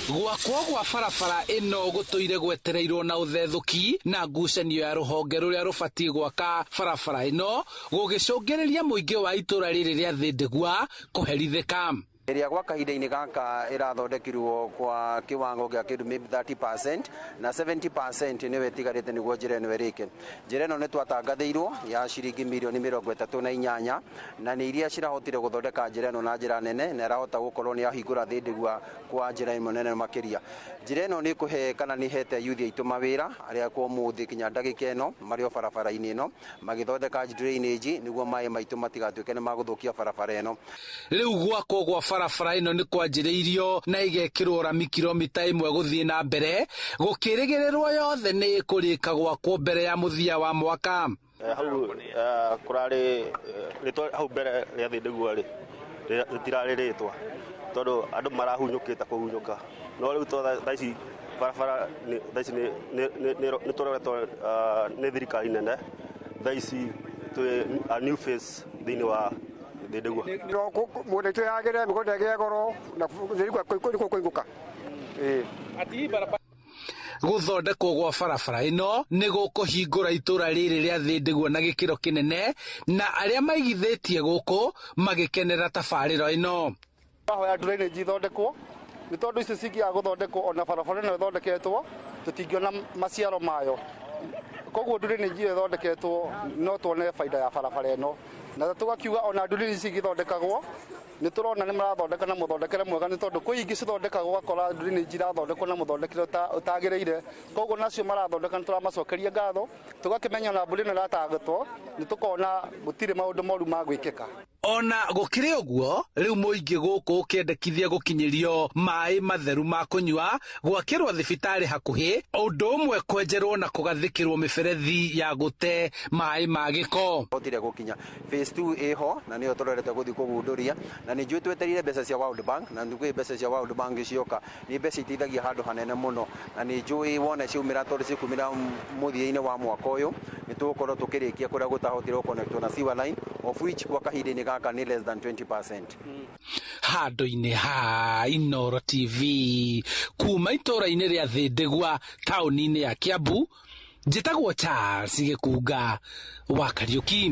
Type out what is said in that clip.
Gwakwo gwa barabara ĩno gũtũire gwetereirwo na ũthethũki na ngucanio ya rũhonge rũrĩa rũbatiĩ gwaka barabara ĩno gũgĩcũngĩrĩria mũingĩ wa itũra rĩrĩ rĩa Thĩndĩgua kũherithĩka. Ĩrĩa gwa kahinda-inĩ gaka ĩrathondekirwo kwa kiwango gĩa kĩndũ maybe 30% na 70% nĩyo ĩtigarĩte nĩguo njĩra ĩno ĩrĩke. Njĩra ĩno nĩ twatangathĩirwo ya ciringi mirioni 38, na nĩ iria cirahotire gũthondeka njĩra ĩno na njĩra nene, na ĩrahota gũkorwo nĩ yahingũra Thĩndĩgua kwa njĩra ĩmwe nene makĩria. Njĩra ĩno nĩ ĩkũhe kana nĩ ĩhete yuthi aitũ mawĩra arĩa kwa ũmũthĩ kinya ndagĩka ĩno marĩ o barabara-inĩ ĩno magĩthondeka drainage nĩguo maĩ maitũ matigatuĩke nĩ magũthũkia barabara ĩno. Rĩu gwakwo gwa barabara ĩno nĩ kwanjĩrĩirio na ĩgekĩrwo rami kilomita 1 gũthiĩ na mbere, gũkĩrĩgĩrĩrwo yothe nĩ ĩkũrĩka gwakwo mbere ya mũthia wa mwaka. Hau kũrarĩ rĩtwa hau mbere rĩa Thĩndĩgua rĩ rĩtirarĩ rĩtwa tondũ andũ marahunyũkĩte kũhunyũka, no rĩu thaa ici barabara thaa ici nĩ tũroretwo nĩ thirikari nene. Thaa ici twĩ a new face thĩinĩ wa Thĩndĩgua. Mũgũnda itũ yagĩre, mĩgũnda ĩgĩe goro na Thĩndĩgua nĩkuo kũingũka. Gũthondekwo gwa barabara ĩno nĩ gũkũhingũra itũra rĩrĩ rĩa Thĩndĩgua na gĩkĩro kĩnene, na arĩa maigithĩtie gũkũ magĩkenera tabarĩro ĩno. Hoya drainage ithondekwo, nĩ tondũ icio cingĩaga gũthondekwo ona barabara ĩno ĩthondeketwo tũtingĩona maciaro mayo. Koguo drainage ĩyo ĩthondeketwo no tuone baida ya barabara ĩno, na tũgakiuga ona drainage ici igĩthondekagwo nĩ tũrona nĩ marathondeka na mũthondekere mwega, nĩ tondũ kwĩ ingĩ cithondekagwo ũgakora drainage irathondekwo na mũthondekere ũtagĩrĩire. Koguo nacio marathondeka nĩ tũramacokeria ngatho, tũgakĩmenya ona mbura ĩno ĩratangĩtwo nĩ tũkona gũtirĩ maũndũ moru ma gwĩkĩka. Ona gũkĩrĩ ũguo, rĩu mũingĩ gũkũ ũkĩendekithia gũkinyĩrio maĩ matheru ma kũnyua, gwakĩrwo thibitarĩ hakuhĩ, ũndũ ũmwe kwenjerwo na kũgathĩkĩrwo mĩberethi ya gũte maĩ ma gĩko. Hotire gũkinya phase 2 ĩho na nĩyo tũrorete gũthiĩ kũgundũria, na nĩ njũĩ twetereire mbeca cia World Bank, na nĩ mbeca cia World Bank cioka nĩ mbeca iteithagia handũ hanene mũno, na nĩ njũĩ wona ciaumĩra tondũ cikumĩra mũthia-inĩ wa mwaka ũyũ nĩ tũgũkorwo tũkĩrĩkia kũrĩa gũtahotire gũconnectwo na sewer line, of which kwa kahinda-inĩ gaka nĩ less than 20%. Handũ-inĩ ha Inooro TV kuma itũra-inĩ rĩa Thĩndĩgua taũni-inĩ ya Kiambu, njĩtagwo Charles Gĩkunga wa Kariũki.